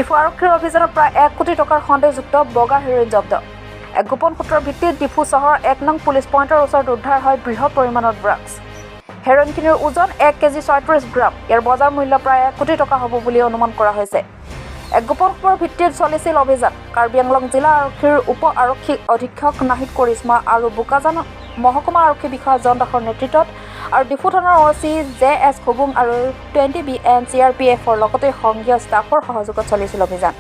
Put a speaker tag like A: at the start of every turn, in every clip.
A: ডিফু আৰক্ষীৰ অভিযানত প্ৰায় 1 কোটি টকাৰ সন্দেহযুক্ত বগা হেৰ'ইন জব্দ। এক গোপন সূত্ৰৰ ভিত্তিত ডিফু চহৰৰ 1 নং পুলিচ পইণ্টৰ ওচৰত উদ্ধাৰ হয় বৃহৎ পৰিমাণৰ ড্ৰাগছ। হেৰ'ইনখিনিৰ ওজন 1 কেজি 36 গ্ৰাম। ইয়াৰ বজাৰ মূল্য প্ৰায় 1 কোটি টকা হ'ব বুলি অনুমান কৰা হৈছে। এক গোপন খবৰৰ ভিত্তিত চলিছিল অভিযান। কাৰ্বি আংলং জিলা আৰক্ষীৰ উপ আৰক্ষী অধীক্ষক নাহিদ কৰিশ্মা আৰু বোকাজান মহকুমা আৰক্ষী বিষয়া জন দাসৰ নেতৃত্বত আৰু ডিফু থানাৰ O' C J S Khubung আৰু 20 B N C R P এফৰ লগতে সংঘীয় ষ্টাফৰ সহযোগত চলিছিল অভিযান।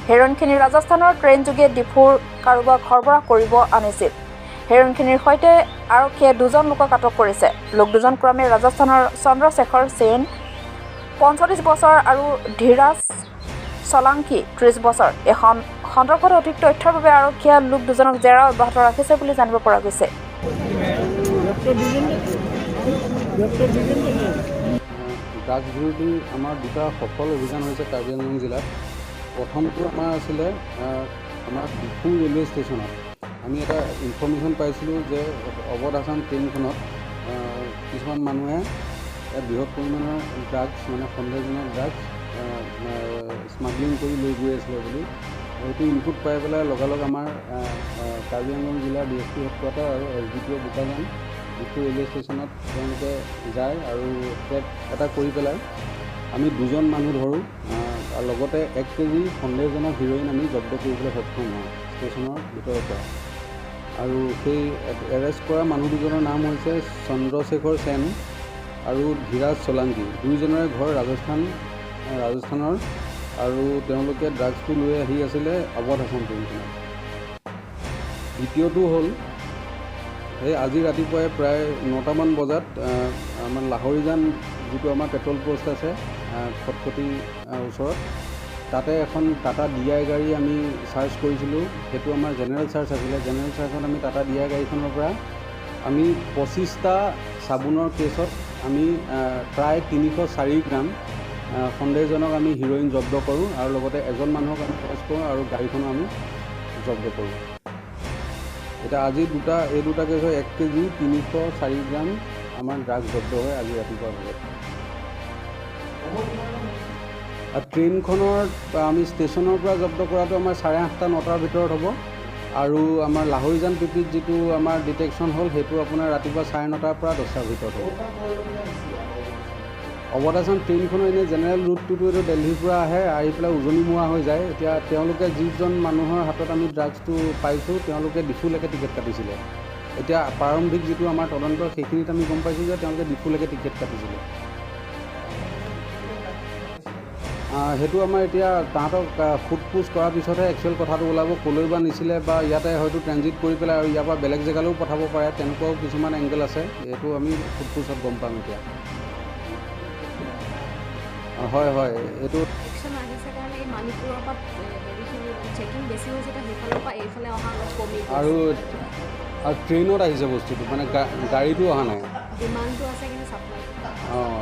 A: হেৰ'ইনখিনি ৰাজস্থানৰ ট্ৰেইনযোগে ডিফুৰ কাৰোবাক সৰবৰাহ কৰিব আনিছিল। হেৰ'ইনখিনিৰ সৈতে আৰক্ষীয়ে দুজন লোকক আটক কৰিছে। লোক দুজন ক্ৰমে ৰাজস্থানৰ চন্দ্ৰশেখৰ সেন 45 বছৰ আৰু ধীৰাজ চলাংকী 30 বছৰ। এই সন্দৰ্ভত অধিক তথ্যৰ বাবে আৰক্ষীয়ে লোক দুজনক জেৰা অব্যাহত ৰাখিছে বুলি জানিব পৰা গৈছে।
B: ড্ৰাগছ বিৰোধী আমাৰ দুটা সফল অভিযান হৈছে কাৰ্বি আংলং জিলাত। প্ৰথমটো আমাৰ আছিলে আমাৰ ডিফু ৰেলৱে ষ্টেচনত আমি এটা ইনফৰ্মেশ্যন পাইছিলোঁ যে অৱধ আছাম ট্ৰেইনখনত কিছুমান মানুহে বৃহৎ পৰিমাণৰ ড্ৰাগছ, মানে সন্দেহজনক ড্ৰাগছ স্মাগলিং কৰি লৈ গৈ আছিলে বুলি। সেইটো ইনপুট পাই পেলাই লগালগ আমাৰ কাৰ্বি আংলং জিলাৰ ডি এছ পি হেডকোৱাৰ্টাৰ আৰু এছ ডি পি অ' বোকাজান ডিফু ৰেলৱে ষ্টেচনত তেওঁলোকে যায় আৰু ট্ৰেক এটা কৰি পেলাই আমি দুজন মানুহ ধৰোঁ আৰু লগতে 1 কেজি সন্দেহজনক হিৰ'ইন আমি জব্দ কৰিবলৈ সক্ষম হওঁ ষ্টেচনৰ ভিতৰৰ পৰা। আৰু সেই এৰেষ্ট কৰা মানুহ দুজনৰ নাম হৈছে চন্দ্ৰশেখৰ সেন আৰু ধীৰাজ চলাংকী। দুয়োজনৰে ঘৰ ৰাজস্থানৰ আৰু তেওঁলোকে ড্ৰাগছটো লৈ আহি আছিলে অৱধ আছাম ট্ৰেইনখনত। দ্বিতীয়টো হ'ল এই আজি ৰাতিপুৱাই প্ৰায় 9টামান বজাত আমাৰ লাহৰীজান যিটো আমাৰ পেট্ৰল প'ষ্ট আছে খটখটি ওচৰত, তাতে এখন টাটা ডি আই গাড়ী আমি চাৰ্চ কৰিছিলোঁ। সেইটো আমাৰ জেনেৰেল চাৰ্চ আছিলে। জেনেৰেল চাৰ্চত আমি টাটা ডি আই গাড়ীখনৰ পৰা আমি 25টা চাবোনৰ কেছত আমি প্ৰায় 304 গ্ৰাম সন্দেহজনক আমি হিৰ'ইন জব্দ কৰোঁ আৰু লগতে এজন মানুহক আমি এৰেষ্ট কৰোঁ আৰু গাড়ীখনো আমি জব্দ কৰোঁ। এতিয়া আজি এই দুটা কেছত 1 কেজি 304 গ্ৰাম আমাৰ ড্ৰাগছ জব্দ হয় আজি ৰাতিপুৱা ভাগত। আৰু ট্ৰেইনখনৰ আমি ষ্টেচনৰ পৰা জব্দ কৰাটো আমাৰ 8:30 9টাৰ ভিতৰত হ'ব আৰু আমাৰ লাহৰীজান পিপিত যিটো আমাৰ ডিটেকশ্যন হ'ল সেইটো আপোনাৰ ৰাতিপুৱা 9:30ৰ পৰা 10টাৰ ভিতৰত হ'ব। অৱধ আছাম ট্ৰেইনখনৰ এনেই জেনেৰেল ৰুটটোতো এইটো দেলহিৰ পৰা আহে, আহি পেলাই উজনিমুৱা হৈ যায়। এতিয়া তেওঁলোকে যিজন মানুহৰ হাতত আমি ড্ৰাগছটো পাইছোঁ তেওঁলোকে ডিফুলৈকে টিকেট কাটিছিলে। এতিয়া প্ৰাৰম্ভিক যিটো আমাৰ তদন্ত সেইখিনিত আমি গম পাইছোঁ যে তেওঁলোকে ডিফুলৈকে টিকেট কাটিছিলে। সেইটো আমাৰ এতিয়া তাহাঁতক সোধ পোছ কৰাৰ পিছতহে একচুৱেল কথাটো ওলাব, ক'লৈ বা নিছিলে বা ইয়াতে হয়তো ট্ৰেনজিট কৰি পেলাই আৰু ইয়াৰ পৰা বেলেগ জেগালৈও পঠাব পাৰে, তেনেকুৱাও কিছুমান এংগেল আছে। এইটো আমি সোধ পোছত গম পাম এতিয়া। হয় হয়, এইটো আৰু ট্ৰেইনত আহিছে বস্তুটো, মানে গাড়ীটো অহা নাই। অঁ।